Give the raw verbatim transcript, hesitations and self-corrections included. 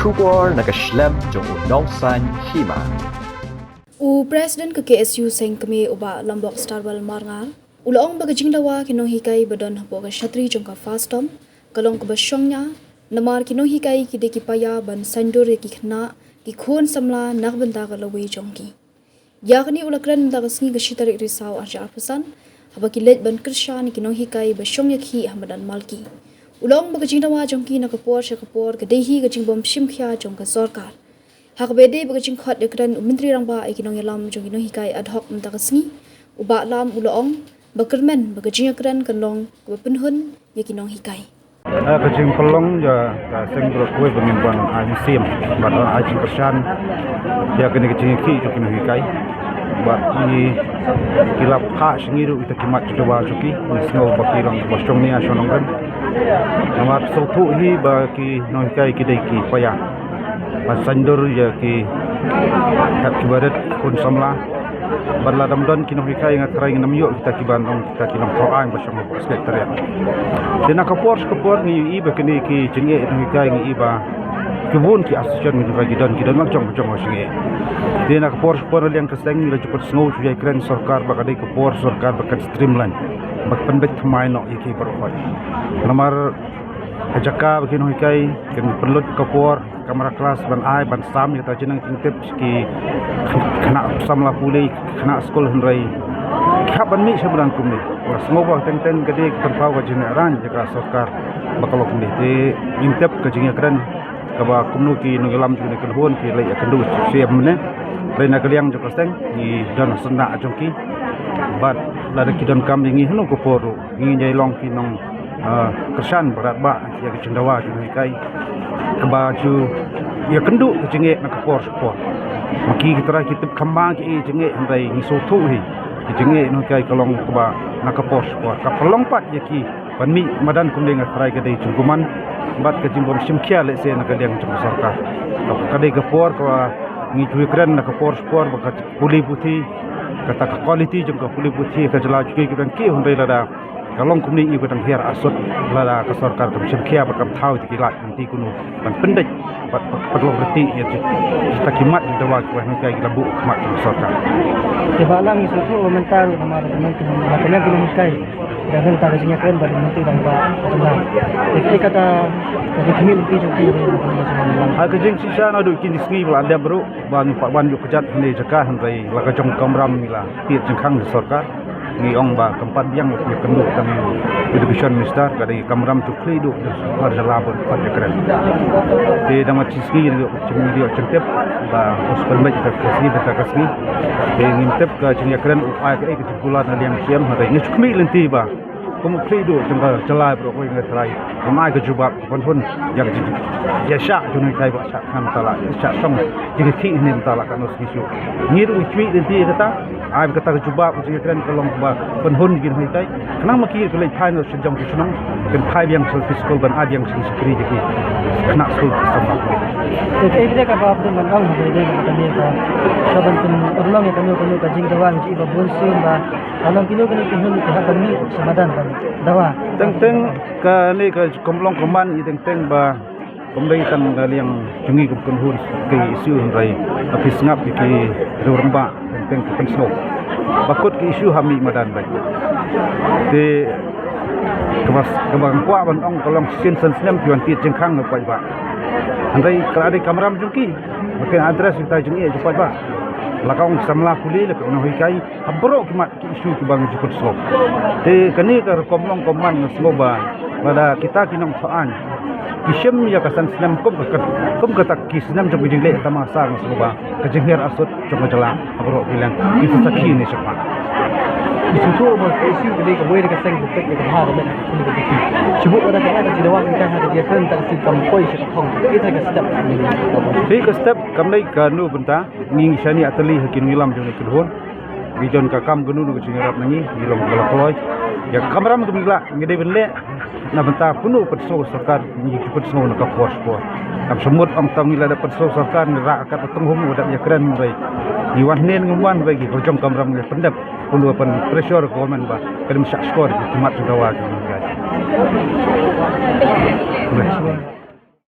Khubor na ka shlem jong u Nongsaiñ Hima. U President ka K S U Seng Kmie u Bah Lambok Starwell Marngar u la ong ba ka jingdawa ki nonghikai ba don hapoh ka shatri jong ka FASTOM ka long kaba shongnia, namar ki nonghikai ki dei ki paia ban saiñdur ïa ki khynnah ki khun samla na ka bynta ka lawei jong ki. Ïa kane u la kren mynta ka sngi ka shi tarik Risaw arhajar arphew san, haba ki leit ban kyrshan ïa ki nonghikai ba shong ïa ki ha madan Malki. U la ong ba ka jingdawa jong ki na ka por sha ka por ka dei hi ka jingbym shim khia jong ka sorkar. Ha kaba ïadei bad ka jingkhot ïakren u Myntri Rangbah ïa ki nongïalam jong ki nonghikai ad hoc mynta ka sngi, u Bah Lam u la ong ba kyrmen ba ka jingïakren kan long kaba pynhun ïa ki nonghikai. Ah, ka jingpynlong ïa ka seng baroh kawei ba ngin wan ai mynsiem bad wan ai jingkyrshan ïa kane ka jingïakhih jong ki nonghikai. Bad ngi ki la phah sha ngi ruh ita ki mat ki dawa jong ki, ngi sngew ba ki long ba shongnia shong nongrim. Namar sngewthuh hi ba ki nonghikai ki dei ki paia ban saiñdur ïa ki hep ki barit khun samla. Bad lada ym don ki nonghikai nga tharai ngin ym ïoh kita ki ban long kita ki nongthoh aiñ ba shong hapoh Secretariat. Te na ka por sha ka por ngi ïohi ba kine ki jingeh nonghikai ngi ïohi ba ki bun ki association ngi ïohi ba ki don ki don la jong ba jong ba jingeh. Te na ka por sha ka por na liang ka seng ngi la ju pynsngew ju ïakren sorkar ba ka dei ka por sorkar ba kan streamline ba kan pynbeit thymmai noh ïa ki baroh. Namar ha jaka ba ki nonghikai kin pynlut ka por kamra klas ban ai ban sam ïa kata ka jingnang jingtip ki khynnah samla pule, khynnah skul hynrei ki hap ban mih sha madan kumne. Nga sngew ba teng teng ka dei ka pynpaw ka jingïarap jong ka sorkar ba ka long kumne. Te ngim tip ka jingïakren kaba kumno ki nongïalam jong kane ka kynhun ki leit ïakynduh sha C M ne. Hynrei na ka liang jong ka seng ngi don ha syndah jong ki. Bad lada ki donkam ïa ngi hano ka por ruh ngin ïai long ki nong, ah, kyrshan bad ba ïa ka jingdawa jong ki nonghikai kaba ju ïakynduh ka jingeh na ka por sha ka por. Ma ki ki trai ki tip kham ba ki jingeh hynrei ngi sngewthuh hi ka jingeh nonghikai ka long kaba na ka por sha ka por. Ka pynlong pat ïa ki ban mih madan kumne nga tharai ka dei jingkuman bad ka jingbym shim khia lehse na ka liang jong ka sorkar. Ka dei ka por kaba ngi ju ïakren na ka por sha ka por ba ka pule puthi, kata ka quality jong ka pule puthi ka jylla jong ngi ki dang kiew hynrei lada ka long kumne ïa ka dang hiar asut lada ka sorkar kam shim khia bad kam thaw ïa ki lad lynti kumno ban pyndait bad, bad, bad long reti ïa kita ki mat ki dawa ki ba nonghikai ki la buh khmat ka sorkar. Te Bah Lam ngi sngewthuh ba mynta ruh namar ka nonghikai da ngan ta ka jingïakren bad mynta dang ba ka jylla. Te kata ka jingkhmih lynti jong ki. Ha ka jingshisha naduh kine ki sngi ba la dep ruh ba ngi pat wan ïuh kjat hynne jaka hynrei la ka jong kamram ngi la tied jingkhang da sorkar. Ngi ong ba kam pat biang ïa kynduh tang education minister ka dei kamram tu khlieh duh ha jylla bad pat ïakren. Te dang mat shi sngi ngi ïoh jingtip ba u spend bad ka sngi bad ka sngi. Te ngim tip ka jingïakren u ai ka ei ka jingkular na liang C M hynrei ngi shu khmih lynti ba kum u khlieh duh jong ka jylla baroh kawei nga tharai. Ym ai ka jubab ka pynhun ïa ka jingïashah jong ngi kai ba shah khan tala shah song jingïakhih hynne mynta la ka nos ngi shu. Ngi ruh ngi khmih lynti ïa kata. Ai ba kata ka jubab ka jingïakren ka long ba pynhun jingïakhih kai. Khnang ma ki ka leit phai na sha jong ki shnong kan phai biang sha ki skul ban ai biang sha ki shakri jong ki khynnah skul ki samla. Te kaei kata kaba pynban ong ba dei kata ne ka sa ban pynurlong ïa kano kano ka jingdawa jong ki ba bun sien ba ka long kino kino ki hun ki hap ban mih sha madan ban dawa. Teng teng kane ka kam long ka man ïa teng teng ba kam dei tang ka liang jong ngi kum kynhun ka issue hynrei ba phi sngap ïa ki riew rangbah teng teng ki pynsngew ba kut ki issue ha mih madan bad te kaba kaba kwah ban ong ka long shisien san snem ki wan tied jingkhang na paidbah. Hynrei ka la dei kamram jong ki ba kin address ïa kita jingeh jong paidbah. La ka ong samla pule la ka ong nonghikai ha baroh ki mat ki issue kiba ngi ju pynsngew. Te kane ka rukom long ka man nga sngew ba lada kita ki nongthoh aiñ ki shim ïa ka san snem kum ka kum kata ki snem jong ka jingleh tamasa nga sngew ba ka jinghiar asut jong ka jylla ha baroh ki liang ki sa sakhi ne shakhmat. Ki sngewthuh ba ka issue ka dei kawei na ka seng ka pek ka bha ka met ka kuli ka pek. Shu buh lada ka ka jingdawa ka ha ka jingkren ta ka seng kam poi sha ka thong. Ita ka step. Dei ka step kam dei kano bynta. Ngi ngi shaniah tylli ha ki nongïalam jong ngi ki kynhun. Ngi don ka kam kano kano ka jingïarap na ngi, ngi long ba la kloi. Ïa ka kamram ka ngi la ngi dei ban leh na bynta kumno pynsngew sorkar ngi ki pynsngew na ka por sha por. Kam shu mut ong tang ngi la dep pynsngew sorkar ngi rah kat ka tynghum u dep ïakren hynrei ngi wan hynne ngim wan hynrei ki ka jong kamram ngi pyndep kumno ban pressure government ba ka dim shah shkor ki mat jong dawa ki ngi.